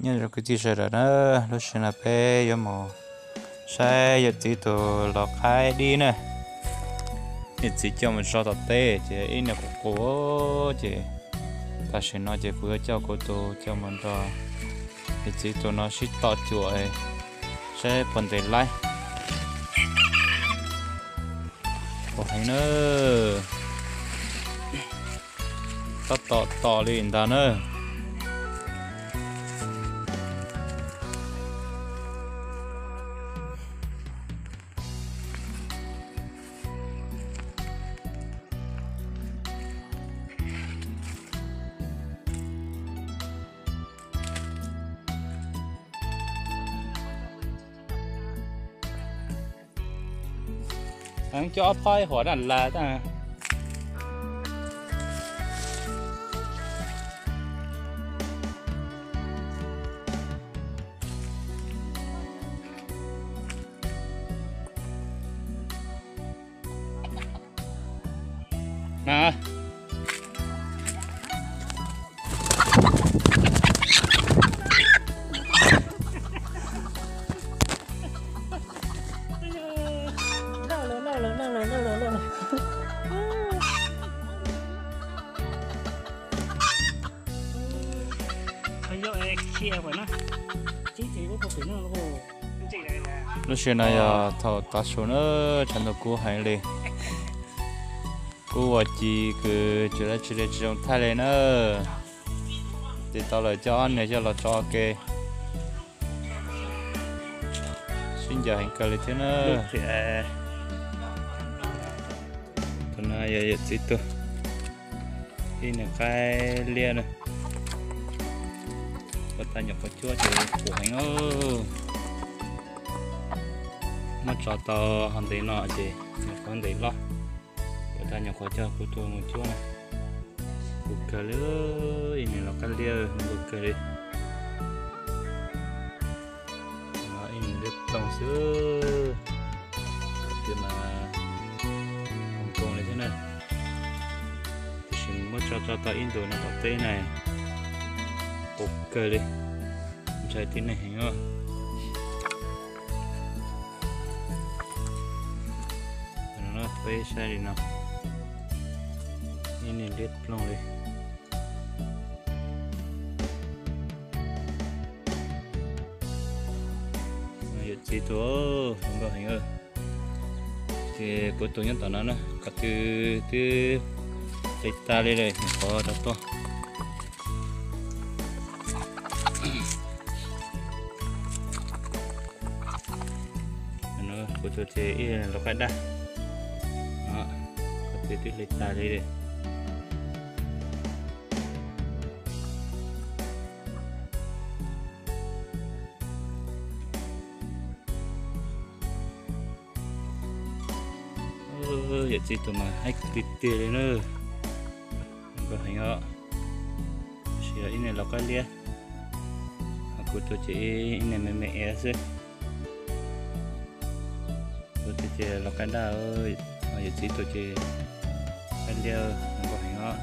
Nyob zoo kwv tij sawv daws na, lub sij hawm no peb yuav mus saib yawm txiv tus los qaib dib na. Yawm txiv coj mus tso tom teb ces ib niag qus qus ces tam sim no ces kuv yuav coj kuv tus coj mus nrog yawm txiv tus no sib tom cuam saib puas ntev laib. Qus heev na, tab tom tom li ntag na. Heev, coj ob phob ib huam daj las tag. Na. Lub sij hawm no yog thaum tav su na, tshav ntuj kub heev li. Kub ua ci kws tsis dab tsi li tsis zoo thaij li na. Ces tau lawm coj ob niag coj los tso ke. Sib ncaws heev kawg li thiab na. Tus no yog yawm txiv tug, ib niag qaib liab na. Puas tag nyuam qhuav cuab ces qus heev os. Muab tso tau ho ntev no ces nyuam qhuav ntev loj. Puas tag nyuam qhuav coj kuv tus mus cuab na. Qus kawg li, ib niag los qaib liab qus kawg li. Ib niag liab ploog xwb. Tias mas nkoos li thiab na. Tiam sis muab tso tso tau ib ntus no tom teb na, qus kawg li. Ntshai tib neeg heev os. Peb saib li no, ib niag liab ploog li. Yawm txiv tus zoo nkauj heev. Ces kuv tus nyob tom no na, qhov twg twb hle tag li lawm, nyuam qhuav rov tuaj. Kuv tus ces ib los qaib daj, qhov twg twb hle tag li lawm. Yawm txiv tus mas haib tiag tiag li na. Zoo nkauj heev os. Tab sis yog ib niag los qaib liab, ho kuv tus ces ib niag me me es xwb. Kuv tus ces los qaib daj, yawm txiv tus ces qaib liab, zoo nkauj heev os.